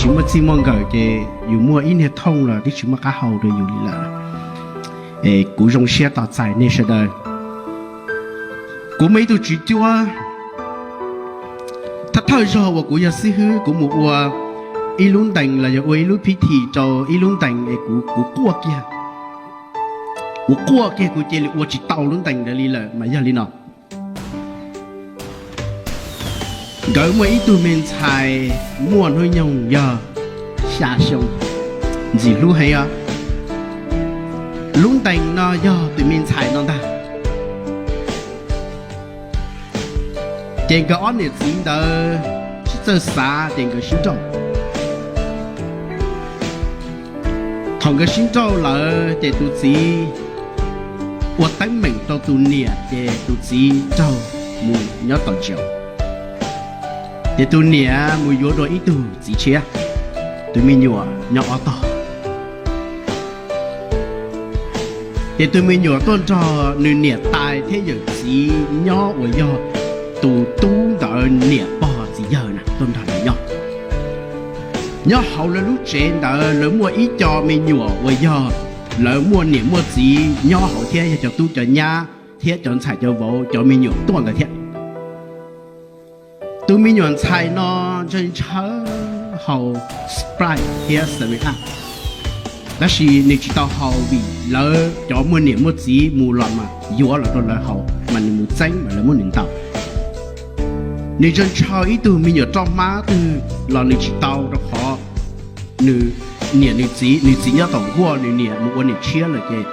Muaj txij muaj nkawm ces yus muaj ib niag thooj los twb tsis muaj qab hau rau yus li lawm. Kuv zoo siab tos txais nej sawv daws. Kuv muaj ib tug tswv cuab, thawj thawj zaug uas kuv yog xib hwb kuv mus ua ib lub ntees los yog ua ib lub phib thi rau ib lub ntees es kuv quaj kiag. Kuv quaj kiag kuv cia li ua tsis tau lub ntees ntawd li lawm mas yog li no. Nkawd muaj ib tug me ntxhais muaj hnub nyoog yog xya xyoo, ntxim hlub heev os. Lub ntees no yog tus me ntxhais no ntag. Ces nkawd ob niam txiv ntawd tsis txawj xav ces nkawd sib nrauj. Thaum nkawd sib nrauj lawm ces tus txiv ua teeb meem rau tus niam ces tus txiv raug mus nyob tom ntsia. Ces tus niam mus yuav dua ib tug txiv tshiab, tus me nyuam nyob ob tog. Ces tus me nyuam tuaj nrog nws niam tais thiab yawm txiv nyob uas yog tus tub ntawd niam pog txiv yawg na tuaj nrog lawv nyob. Nyob hauv lawv lub tsev ntawd lawv muaj ib co me nyuam uas yog lawv muaj niam muaj txiv nyob hauv thiab yog cov tub cov nyab thiab cov ntxhais cov vauv cov me nyuam tuaj ntawd thiab. Tus me nyuam ntxhais no ntshaw ntshaw haus Sprite thiab seven up, tab sis nws tsis tau haus vim lawv cov muaj niam muaj txiv mus los mas yuav los rau lawv haus mas nws mus txeeb mas lawv muab nws ntaus. Nws ntshaw ntshaw ib tug me nyuam roj hmab twg los nws tsis tau rau qhov nws niam nws txiv, nws txiv nyob tom nkuaj, nws niam mus ua niam tshiab lawm ces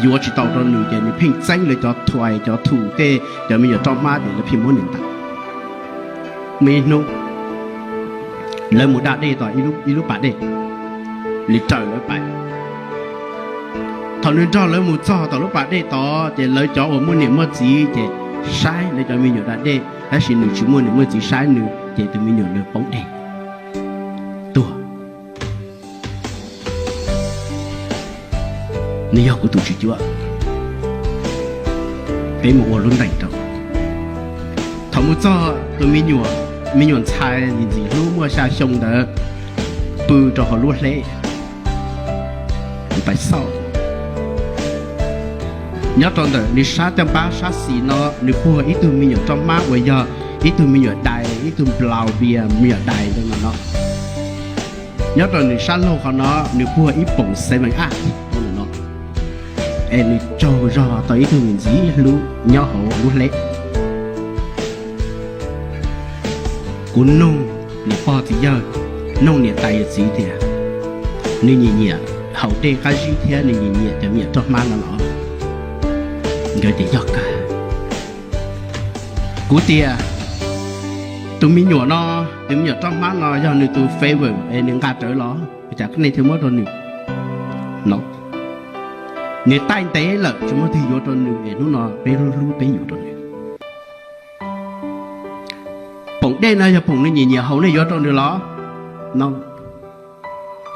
yuav tsis tau rau nws ces nws pheej txeeb lawv cov thuais cov thum tej cov me nyuam roj hmab ces lawv pheej muab nws ntaus. Muaj ib hnub lawv mus da dej tom ib lub pas dej, nws raws lawv pais. Thaum nws nrog lawv mus txog tom lub pas dej tod ces lawv cov uas muaj niam muaj txiv ces saib lawv cov me nyuam da dej, tab sis nws tsis muaj niam muaj txiv saib nws ces tus me nyuam nws poob dej tuag. Nws yog kuv tus tswv cuab. Peb mus ua lub ntees rau. Thaum mus txog tus me nyuam, me nyuam ntxhais ntxim ntxim hlub muaj xya xyoo ntawd pw rau hauv lub hleb, pais xauj. Nyob rau ntawm nws sab caj npab sab xis no nws puag ib tug me nyuam roj hmab uas yog ib tug me nyuam dais, ib tug nplau bia me nyuam dais ntawd no no. Nyob rau nws sab laug qhov no nws puag ib poom seven up no, es nws tsaug zog tau ib tug me ntxim hlub nyob hauv lub hleb. Kuv noog niam pog txiv yawg, noog niam tais yawm txiv tias nws nyiam nyiam haus dej qab zib thiab nws nyiam nyiam cov me nyuam roj hmab no los? Nkawd tias yog kawg. Kuv tias tus me nyuam no, tus me nyuam roj hmab no yog nws tus favorite es nws nqa rawv los ua cas nej thiaj muab rau nws no? Nws taij ntev lawm tsis muaj twg yuav rau nws es hnub no peb hlub hlub peb yuav rau nws. Poom dej no yog poom nws nyiam nyiam haus, nej yuav rau nws los? No,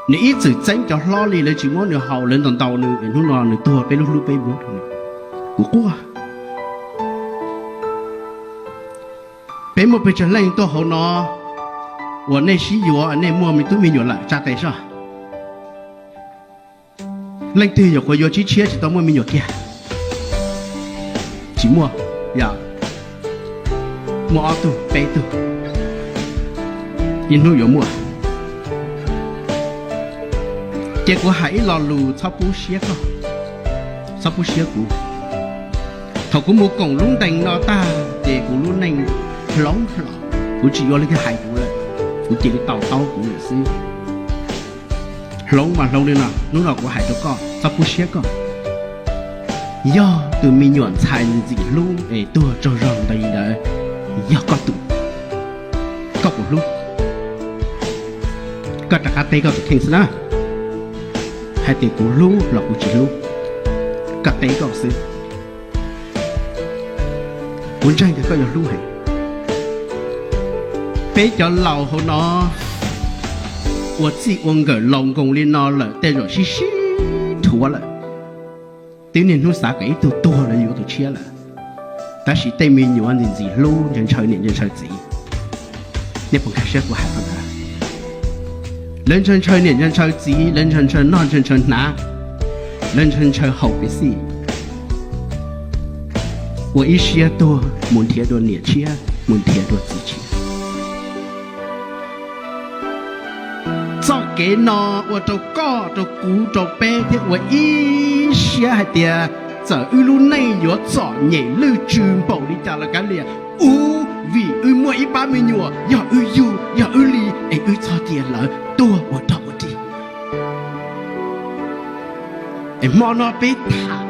nws ib txwm txeeb cov hlob li lawv tsis muab nws haus, lawv ntaus ntaus nws es hnub no nws tuag peb hlub hlub peb yuav rau nws. Kuv quaj. Peb muaj pes tsawg leej tuaj hauv no uas nej sib yuav nej muaj me tub me nyuam lawm tsa tes soj. Leej twg yuav qhuav yuav tsib tshiab tsis tau muaj me nyuam kiag? Tsis muaj. Yog muaj ob tug peb tug, ib hnub yuav muaj. Ces kuv hais ib lo lus txhob pub siab koj, txhob pub siab kuv. Thaum kuv mus koom lub ntees no tag ces kuv lub neej hloov hlo, kuv tsis yuav leej twg hais kuv lawm, kuv cia li to taub kuv lawm xwb. Hloov mas hloov li no, hnub no kuv hais rau koj txhob pub siab koj. Yog tus me nyuam ntxhais ntxim hlub es tuag tsaug zog ntawd li ntawd, yog koj tus, koj puas hlub? Koj rov qab teb koj tus kheej xwb na, hais tias kuv hlub los kuv tsis hlub, koj teb koj xwb. Kuv ntseeg tias koj yuav hlub heev. Peb cov laus hauv no ua txij ua nkawm laus nkoos li no lawm tej zaum sib sib dhuav lawm. Twb niaj hnub xav kom ib tug tuag los yuav tus tshiab lawm, tab sis tej me nyuam ntxim ntxim hlub ntshaw ntshaw niam ntshaw ntshaw txiv. Nej puas nkag siab kuv hais qhov ntawd? Lawv ntshaw ntshaw niam ntshaw ntshaw txiv, lawv ntshaw ntshaw noj ntshaw ntshaw hnav, lawv ntshaw ntshaw haus kev xij, ua ib siab tuag mus nrhiav dua niam tshiab, mus nrhiav dua txiv tshiab. Txoj kev no ua rau koj, rau kuv, rau peb thiab ua ib siab hais tias txawm wb lub neej yuav txom nyem lwj tsw npaum li cas los kav liam, ub, vim wb muaj ib pab me nyuam yog wb yug, yog wb li, es wb txhob cia lawv tuag ua dog ua dig. Es hmo no peb tham